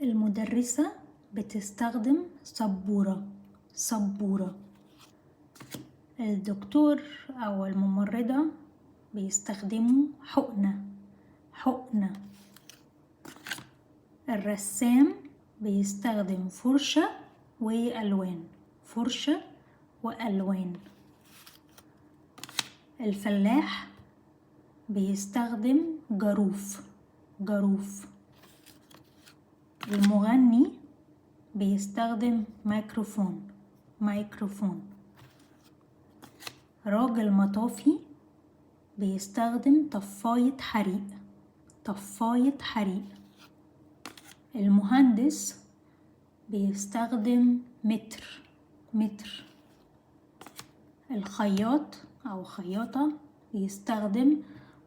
المدرسة بتستخدم سبورة، سبورة. الدكتور أو الممرضة بيستخدموا حقنة، حقنة. الرسام بيستخدم فرشة وألوان، فرشة وألوان. الفلاح بيستخدم جاروف، جاروف. المغني بيستخدم ميكروفون، ميكروفون. راجل مطافي بيستخدم طفاية حريق، طفاية حريق. المهندس بيستخدم متر، متر. الخياط أو خياطة بيستخدم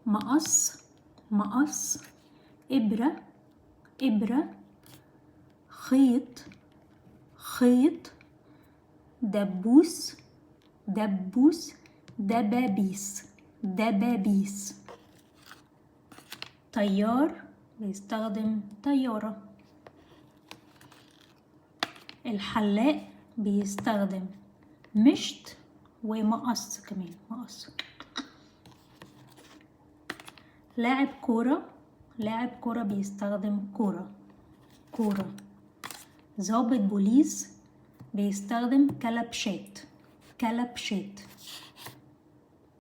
مقص، مقص، إبرة، إبرة، خيط، خيط، دبوس، دبوس، دبابيس، دبابيس. طيار بيستخدم طيارة. الحلاق بيستخدم مشط ومقص كمان، مقص. لاعب كورة، لاعب كورة بيستخدم كورة، كورة. ضابط بوليس بيستخدم كلبشات، كلبشات.